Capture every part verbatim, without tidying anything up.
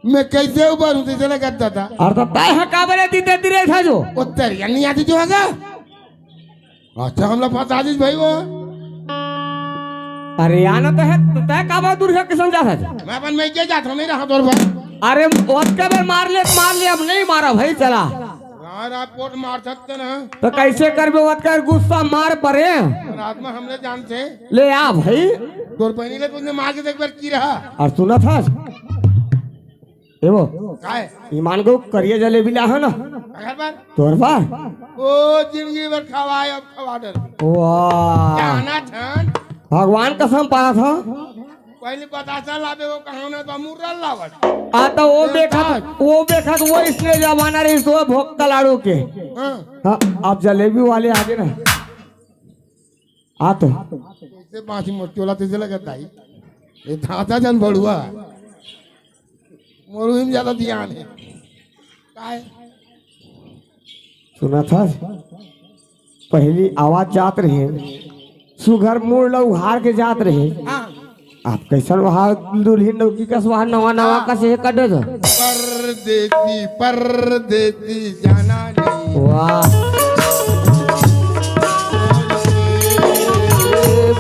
मैं कैसे ऊपर हूँ, तेरे लगा दादा? अरे तो तय है काबरे दी दे दिरे था जो। वो तेरी नहीं आती जो है क्या? अच्छा, हमला फंसा दीस भाई वो। अरे आना तो है, तो तय काबा दूर है किसन जा था जो। मैं अपन मैं क्या जाता हूँ, नहीं रहा तोर पर। अरे ओतके बेर मार ले, मार ले, अब नहीं मारा भाई, चला। यार, आप कोट मार सकते ना। तो कैसे करबे, ओतके गुस्सा मार परे। और आत्मा हमने जान से। ले आ भाई। तोर बहनी ले तुझने मार के देख बार की रहा। और सुना था? ए वो, काय? ईमान को करिया जलेबी ला है ना? अगर बार? तोर बार? ओ, जिंदगी भर खवाए, अब खवा डर। वाह। जाना ठन। भगवान कसम पाया था। पहले बतासा लाबे, वो कहाँ ना तो मुर्रा लावत। आ तो वो देखा, वो देखा तो वो इसने जमाना रही तो भोग कलाड़ू के। हाँ। हाँ, आप जलेबी वाले आगे ना। आ तो। इसे बासी मोटोला तेजे लगा दाई। ये धाता जन बड़ुआ। मोरू में ज्यादा ध्यान है। काय? सुना था? पहली आवाज जात रहे, सुघर मुड़ ला उहार के जात रहे। हाँ। आप कैसन वहाँ दुल्हन नौकी कस वहाँ नवा नवा हाँ। कस हे कटे तो? परदेसी, परदेसी जाना नहीं। वाह।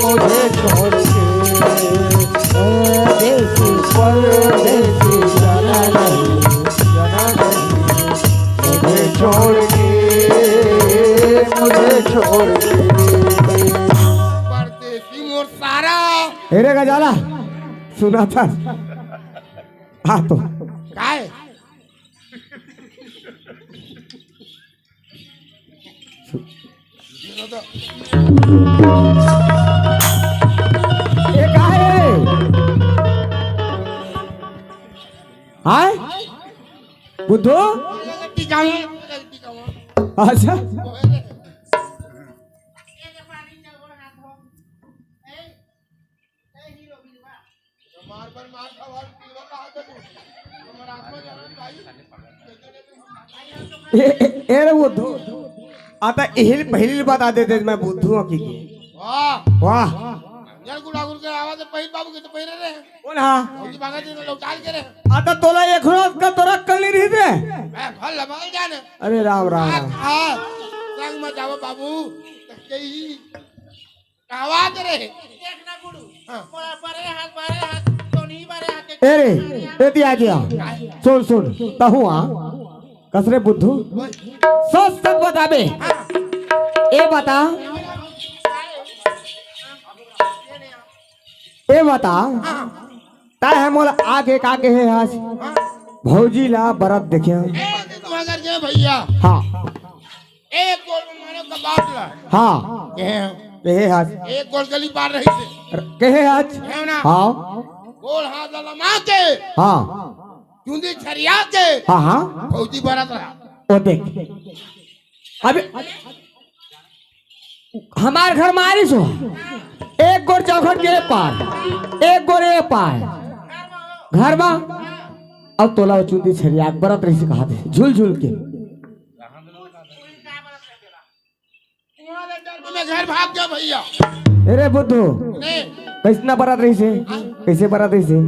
मुझे छोड़ के परदेसी, परदेसी जाना नहीं, जाना नहीं। मुझे छोड़ के, मुझे छोड़ के। परदेसी मोर सारा। अरे गजाला, सुना था? हाँ तो। काय? ये काय है? हाय? बुद्धू? टीका में, टीका में। अच्छा। ए, ए, ए रे बुद्धू, आता इहिल पहिली बता देते मैं बुद्धू हूँ की। वाह। वाह। यार गुड़ा गुड़ के आवाज पहिल बाबू के तो पहिरे रे। कौन हा? उनकी बागा जी ने लौटाल के रे। आता तोला एक रोज का तोरा कल नहीं रही रे। मैं भल लबाल जाने। अरे राम राम राम। हाँ। संग में जाओ बाबू। तो कही आवाज रे। देख ना गुरु। हाँ। मोला बरे हाथ, बरे हाथ, तो नहीं बरे हाथ। ए रे, ए दिया दिया। सुन, सुन, तहु आ। कसरे बुद्धू। सच सच बताबे। हाँ। ए बता। ए बता। हाँ। तय है मोला आगे का कहे हस। हाँ। भौजी ला बरत देखे। ए, तो अगर जे भैया। हाँ। एक गोल में मारो कबाब ला। हाँ। कहे हैं। कहे हस। एक गोल गली पार रही थे। कहे हस। है ना? हाँ। गोल हाथ वाला मार के। हाँ। चुंदी छरिया के। हाँ, हाँ। फौजी बरत रहा। ओ देख। अबे हमार घर मारिस हो। एक गोर चौखट के पार, एक गोर ए पार। घर मा अब तोला चुंदी छरिया के बरत रही से कहा थे, झुल झुल के। तुम्हारे डर में मैं घर भाग गया भैया। अरे बुद्धू, नहीं। कैसना बरत रही से? हाँ? कैसे बरत रही से?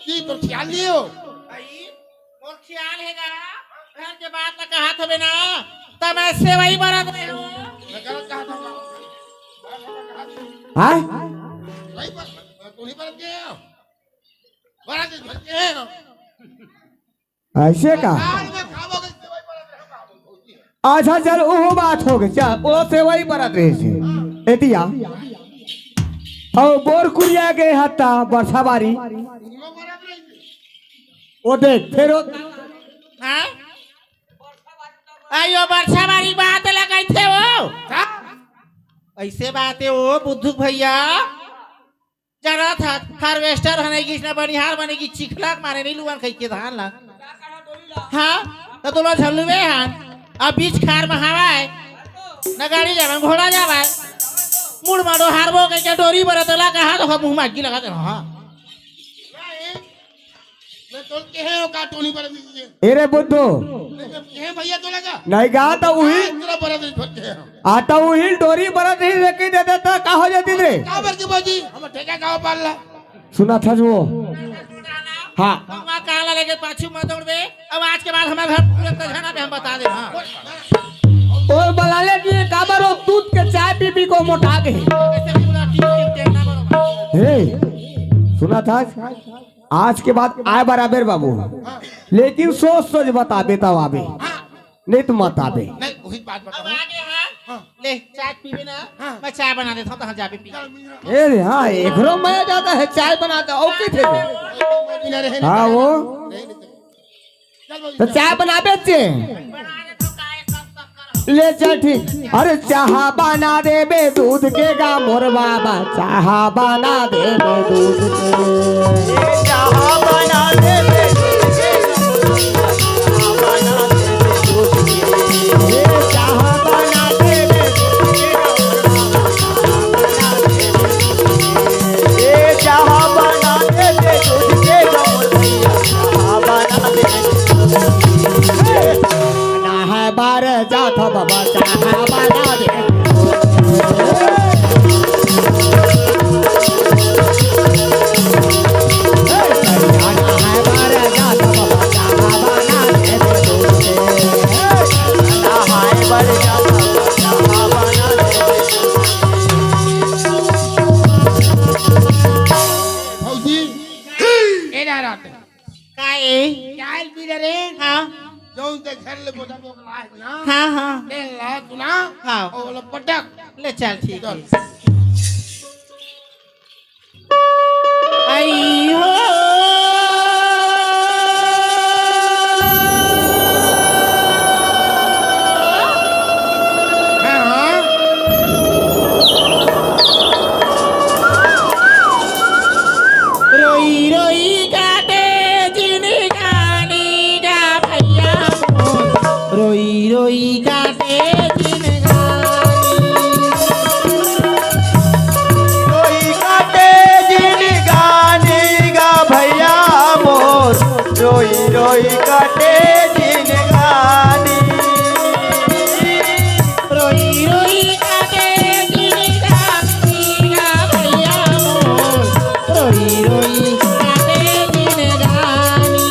जी, तो ख्याल नहीं हो। भाई, मोर ख्याल हे गा, घर के बात ला कहत हवे ना, त मैं सेवई बरत रहे हूँ। मैं गलत कहा था। हाँ? वही पर, मैं तो नहीं बरत गया। बरत गए हो। ऐसे का? आज मैं खाबो के सेवई बरत रहे हूँ। अच्छा, चल, ओहो बात हो गई, चल, ओ सेवई बरत रहे से। एतिया। और बोर कुरिया के हत्ता, बरसा बारी। वो देख, फिर वो हाँ? आइयो बरसा बारी बात ला कहिथे हो। हाँ? ऐसे बात है वो बुद्धू भैया। जरा था हार्वेस्टर हने किसने बनिहार बने की चिखला के मारे नहीं लुअन कहि के धान ला। हाँ, तो तुम झल्लुए हान। अब बीच खार में हवा है। न गाड़ी जावे, घोड़ा जावे। मुड़ मारो हारबो कहि के डोरी बरतला कहा तो मुंह मागी लगा दे। हाँ। मैं तोल के है का टोनी पर दीजिए। ए रे बुद्धू। मैं कहे भैया तो लगा। नहीं गा तो उही। हाँ, तेरा बड़ा दिन भर के है। आ तो उही डोरी बरत रही रे, कही देते तो का हो जाती रे? का बर के बाजी? हम ठेका गाँव पाल ला। सुना था जो। हाँ। तो वहाँ काला लेके पाछू मत दौड़बे। अब आज के बाद हमारे घर पूरे तक झन आबे, हम बता दे। हाँ। ओए बलाले जी, काबर ओ दूध के चाय पी पी के मोटा गे? कैसे भी बोला, टीम, टीम, टेढ़ा बरोबर। हे, सुना था? आज के बाद आए बराबर बाबू, लेकिन सोच सोच बताबे तब आबे, नहीं तो मत आबे। नहीं, वही बात अब बताओ। आगे हाँ। हाँ। ले, चाय पीबे ना, हाँ। मैं चाय बना देता हूँ, तो हाँ, जाबे पी। चल, मिल रहा। ए रे, हाँ, एकरो मजा ज्यादा है, चाय बनाता, ओके थे। मिल रहे, हाँ, वो। नहीं, नहीं, चल, तो चाय बनाबे चे। ले चल, ठीक। अरे, चाहा बना देबे दूध के गा मोर बाबा, चाहा बना देबे दूध के। चाहा बना देबे दूध के गा मोर बाबा, चाहा बना देबे दूध के। ए चाहा बना देबे दूध के गा मोर बाबा, चाहा बना देबे दूध के। ए चाहा बना देबे दूध के गा मोर भैया, चाहा बना देबे। ना है बार जात बाबा, चाहा बना दे। भौजी, ए नारायण। का ए? चाय पी ले रे। हाँ। जौन ते घर ले बोला तो लाए ना। हाँ, हाँ। ले ला तू ना। हाँ। और बोला पटक। ले चल, ठीक चल। है। आई हो। हाँ, हाँ। रोई रोई काटे जिनगानी गा भैया मोर, रोई रोई काटे जिनगानी। रोई काटे जिनगानी गा भैया मोर, रोई रोई काटे जिनगानी। रोई रोई काटे जिनगानी गा भैया मोर, रोई रोई काटे जिनगानी।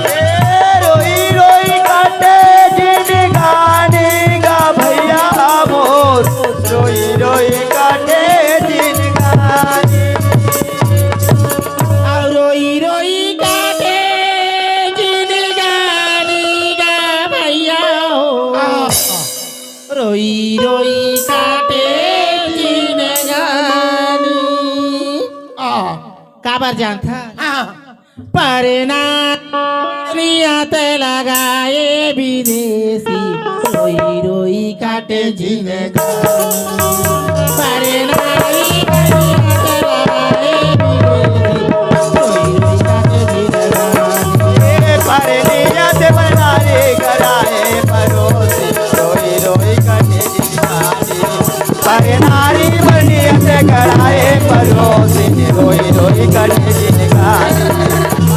ए, रोई रोई काटे जिनगानी गा भैया मोर, रोई रोई काटे जिनगानी। अउ रोई रोई काटे जिनगानी गा भैया हो। रोई रोई काटे जिनगानी। आ। काबर जानथा? हाँ। परना नियत लगाए विदेशी, रोई रोई काटे जिनगानी। परना नियत लगाए विदेशी, रोई रोई काटे जिनगानी। ए, परनियत बनाए कराए परोसी, रोई रोई काटे जिनगानी। अरे नारी बनियत कराए परोसी, रोई रोई कटे जिनगानी।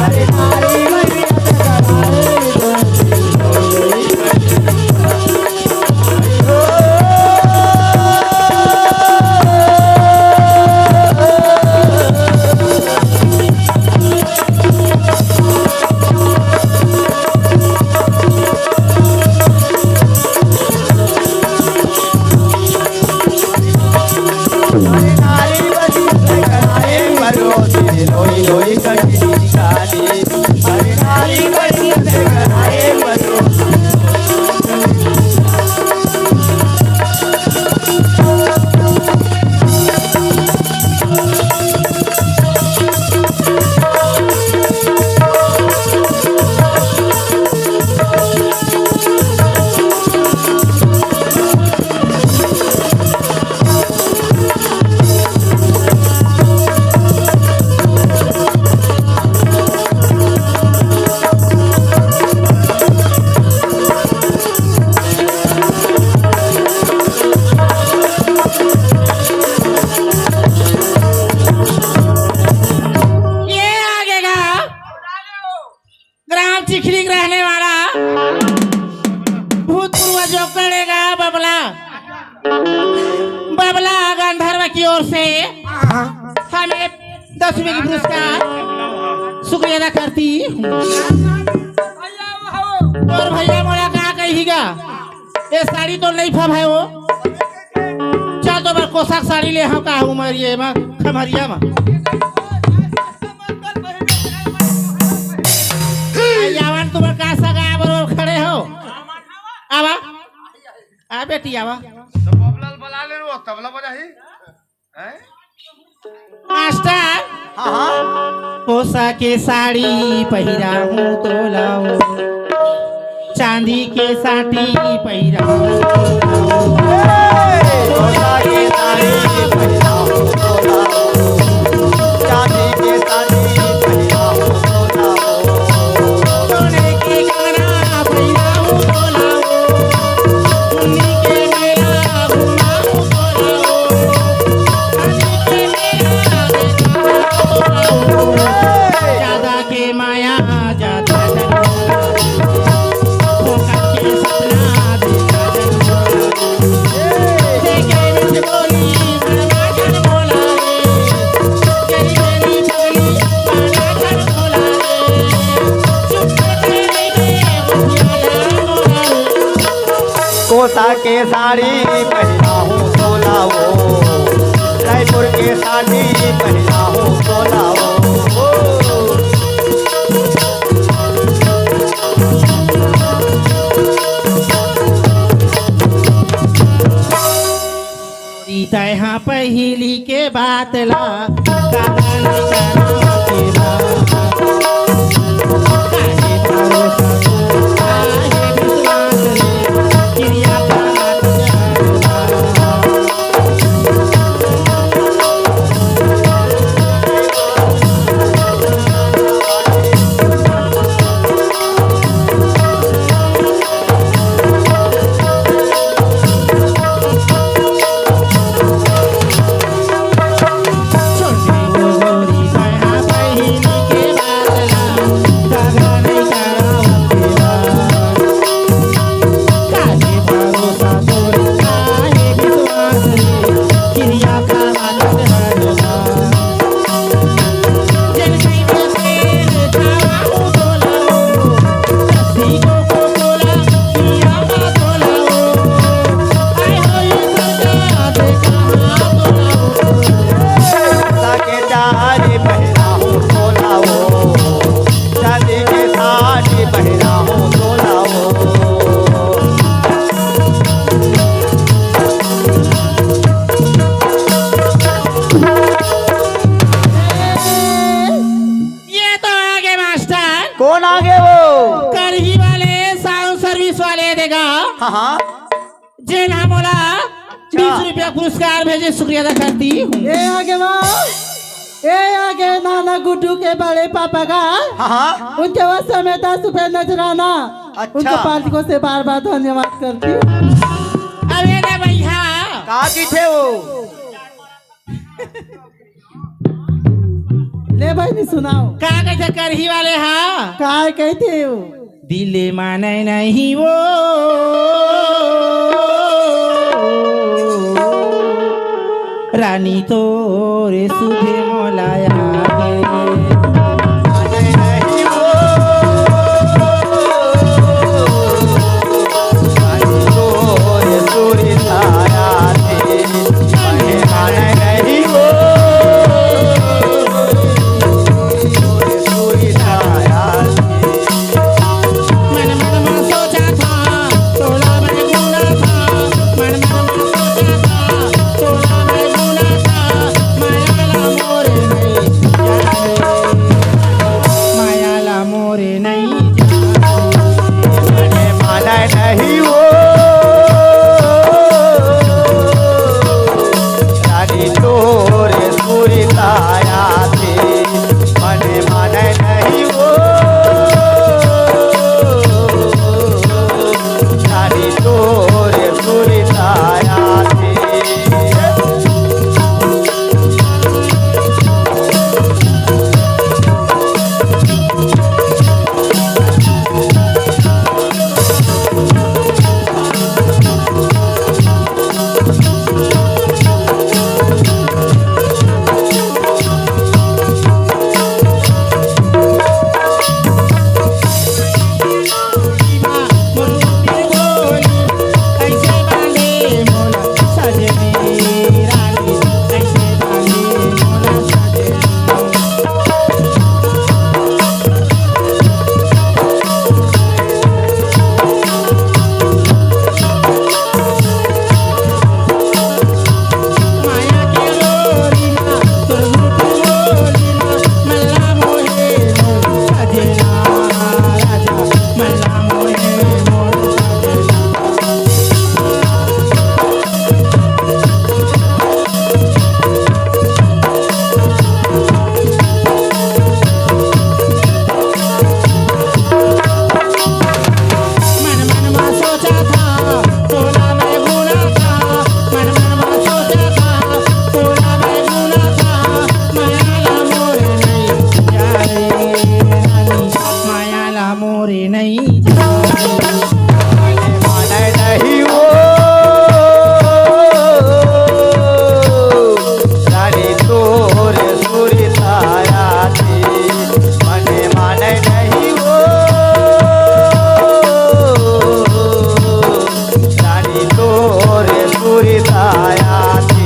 अरे नारी बनियत कराए परोसी, रोई रोई कटे जिनगानी। ये आगे का ग्राम चिखली के रहने वाला भूतपूर्व जोकड़े का बबला, बबला गंधर्व की ओर से हमें दस रुपये के पुरस्कार शुक्रिया अदा करती हूँ। तोर भैया मोला का कही गा, ये साड़ी तो नहीं फा भाई वो। चल तो मैं कोसा के साड़ी ले हव का उमरिया मा, खमरिया मा। यावन तुम्हर का सगा बरोबर खड़े हो। आवा, आ बेटी आवा। तो बबला ल बला ले, वो तबला बजाही। हैं? मास्टर, हाँ, हाँ। कोसा के साड़ी पहिरा हूँ तोला वो, चांदी के साटी पहिरा हूँ तोला वो। कोसा के साड़ी पहिरा हूँ तोला वो, चांदी के साटी पहिरा हूँ तोला वो। सोने के कंगना पहिरा हूँ तोला वो, उन्हीं के मेला घुमा हूँ तोला वो। ज्यादा के माया, ज्यादा जन। फोकट के सपना, ज्यादा जन। देखे मिठ बोली, बड़ा जन बोला रे। तेरी मेरी बोली, बड़ा जन बोला रे। चुप से तेरे के बतिया जन बोला रे। कोसा के साड़ी पहिरा हूँ तोला वो, रायपुर के साड़ी पहिरा हूँ तोला वो। तैं हा पहिली के बात ला, काबर नइ करावत हे बात? काहे भरोसा तोर, काहे विश्वास रे, किरिया खावत हे बात? ये तो आ गे मास्टर। कोन आ गे वो? करही वाले साउंड सर्विस वाले देगा। हाँ, हाँ। जेन हा मोला अच्छा। बीस रुपया पुरस्कार भेजे, शुक्रिया अदा करती हूँ। ये आ गे वो, ये आ गे नाना गुड्डू के बड़े पापा का। हाँ, हाँ। उनके वो समेता सुबह नजराना। अच्छा। उनको पालकों से बार बार धन्यवाद करती हूँ। अबे ना भैया। का कहिथे वो? ले भाई, नहीं सुनाओ। का कहिथे करही वाले हा? का कहिथे वो? दिल माने नहीं वो, रानी तोरे सुधे मोला आगे। रे नहीं जाए। माने नहीं वो, रानी तोर सुरताया थी, मने माने नहीं वो, रानी तोर सुरताया थी।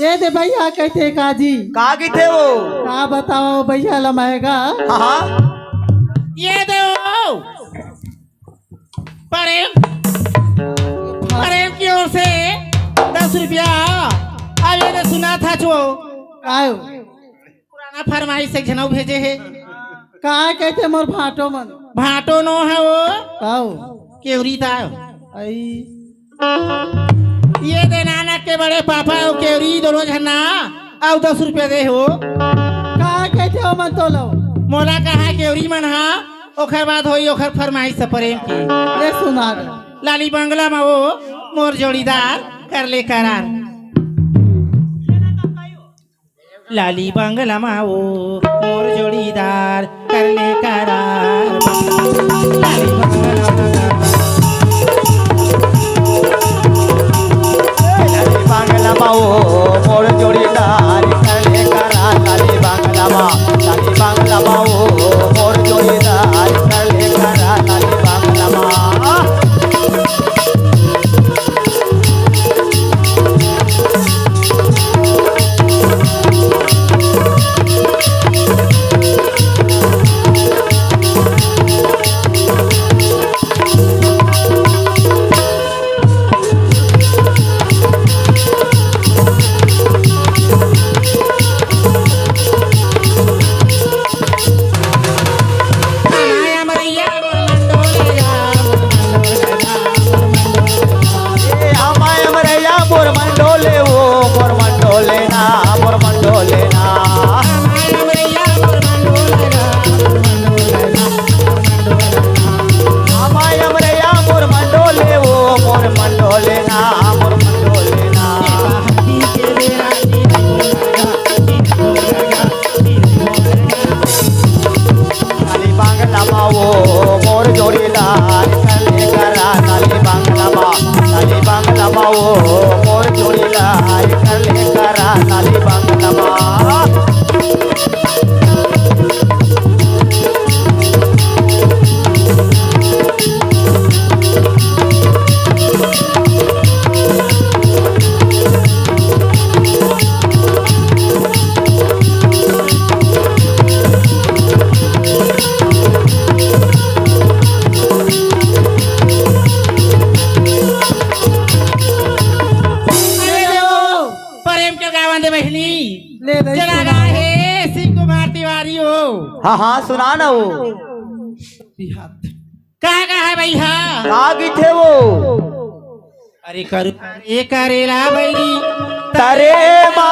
ये दे भैया, कहिथे काजी। का कहिथे वो? का बतावंव भैया ल महंगा। हाँ, हाँ। ये दे वो। प्रेम, प्रेम की ओर से दस रुपया। अब ये दे सुना था जो। काय? पुराना फरमाइश एक झन अउ भेजे हे। का कहिथे मोर भांटो मन? भांटो नो हे वो। काव? केवरी ता। आई। ये दे नाना के बड़े पापा अउ केवरी दोनों झन ना, अउ दस रुपया दे हो। का कहिथे ओ मन तोला? मोला कहा केवरी मन हा, ओखर बाद होई ओखर फरमाइश प्रेम के। ले सुना दे। लाली बंगला मा वो मोर जोड़ीदार कर ले करार। लाली बंगला मा वो मोर जोड़ीदार कर ले करार। लाली बंगला मा लाली बंगला मा वो मोर जोड़ीदार कर ले करार। लाली बंगला मा, लाली बंगला मा वो मोर जोड़ीदार कर ले करार। लाली बंगला मा। ए, हमाय हमरैया मोर मन डोले वो, मोर मन डोले ना, मोर मन डोले ना। हमाय हमरैया मोर मन डोले वो, मोर मन डोले ना, मोर मन डोले ना। लाली बंगला मा वो मोर जोड़ीदार कर ले करार। लाली बंगला मा, लाली बंगला मा वो मोर जोड़ीदार कर ले करार। लाली बंगला मा। अरे देवो, प्रेम के गावन दे बहिनी। ले दे, चला सुना। गा हे शिव कुमार तिवारी हो। हाँ, हाँ, सुना ना वो। का कहा भैया? का कहिथे वो? अरे करू, अरे करेला बैरी तरे मा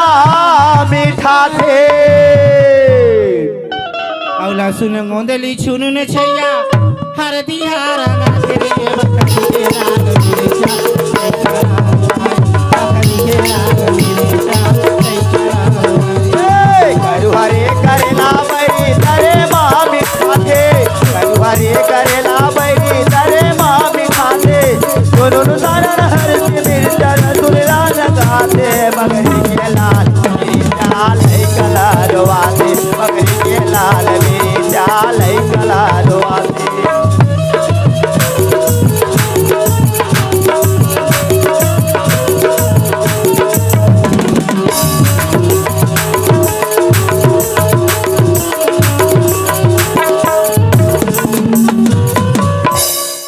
मिठाथे। अउ लहसुन गोंदली छुनुन छैया, हरदी हरा नाथे रे, बकरी के लाल मिर्चा, बकरी के लाल मिर्चा। ए, करू हरे करेला बैरी तरे मा मिठाथे। करू हरे करेला बैरी तरे मा मिठाथे। दोनों सारा हरदी मिर्चा सुरला लगाथे। बकरी के लाल मिर्चा लइका ला रोवाथे। बकरी के लाल मिर्चा लइका ला रोवाथे।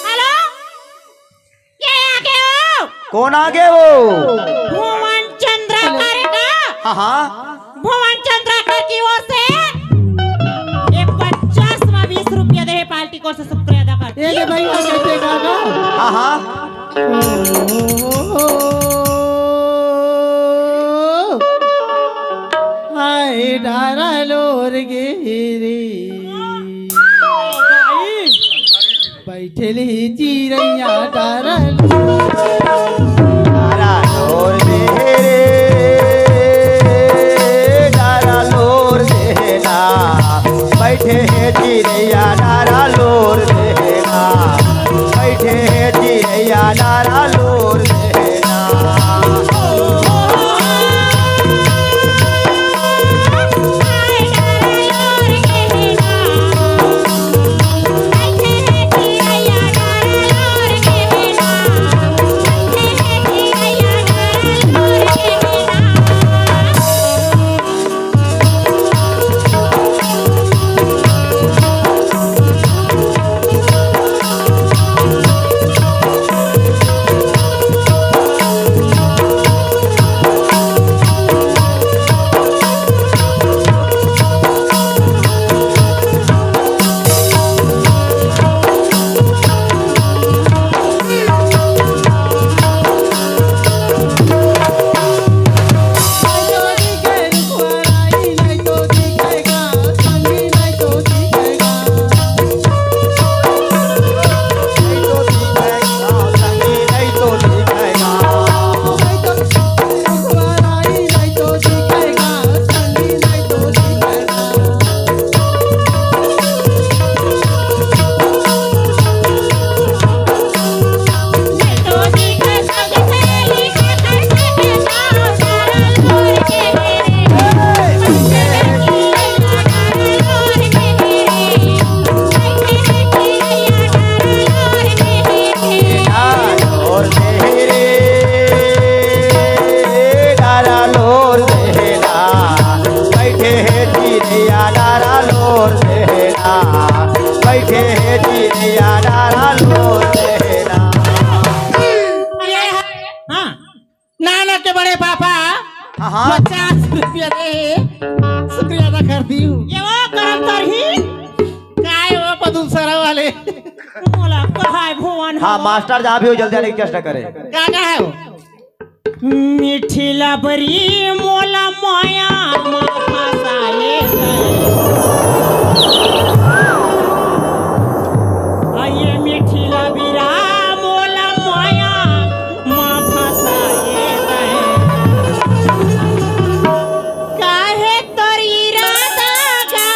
हेलो, के आगे हो? कोन आगे हो? भुवन चंद्राकर का? हाँ, हाँ। भुवन चंद्राकर की ओर से ये पचास मा बीस रुपया दे हे, पार्टी को से शुक्रिया अदा कर। ये ले भाई, वो कैसे गागा? हाँ, हाँ। ए डारा लोर गे रे। दाई। बैठे ले चिरैया डारा लोर। डारा लोर दे रे, डारा लोर दे ना। बैठे हे चिरैया डारा लोर दे ना। बैठे हे चिरैया डारा लोर दे ना। बैठे हे चिरैया डारा लोर दे ना। बैठे हे चिरैया डारा लोर दे ना। हाँ। नाना के बड़े पापा हाँ, हाँ। पचास रुपया दे हे, शुक्रिया अदा कर दिहूँ। ये वो करम तरही। काय वो पदुम सरा वाले। मोला कहाय भुवन हाँ, हो। मास्टर जहाँ भी हो, जल्दी आने की चेष्टा करें। का, का है वो? मिठी लबरी मोला माया मा फसाए। आ ये मिठी लबरा मोला माया मा फसाए। काहे तोर इरादा का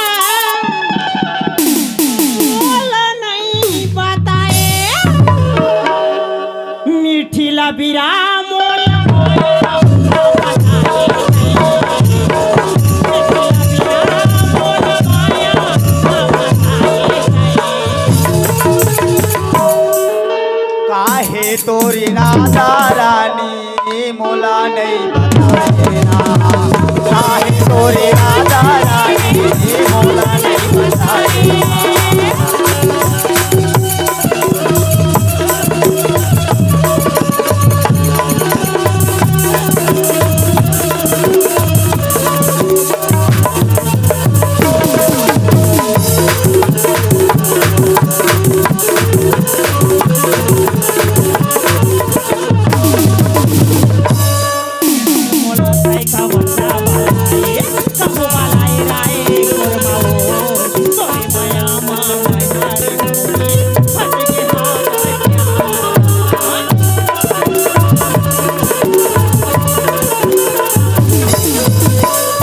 मोला नहीं बताए। मिठी लबरा मोला काहे तोर इरादा रानी मोला नहीं बताए ना। काहे तोर इरादा रानी मोला नहीं बताए।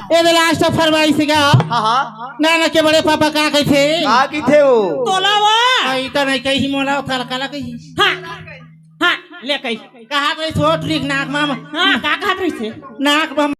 ए दे लास्ट फरमाइश का। हाँ, हाँ। नाना के बड़े पापा का कहिथे? का कहिथे वो? तोला वो। आ, ई त नहीं कही मोला, काला, काला कही। हाँ। हाँ, ले कही। कहा कही छोट रिक नाक माम। हाँ, का कहा कही से? नाक माम।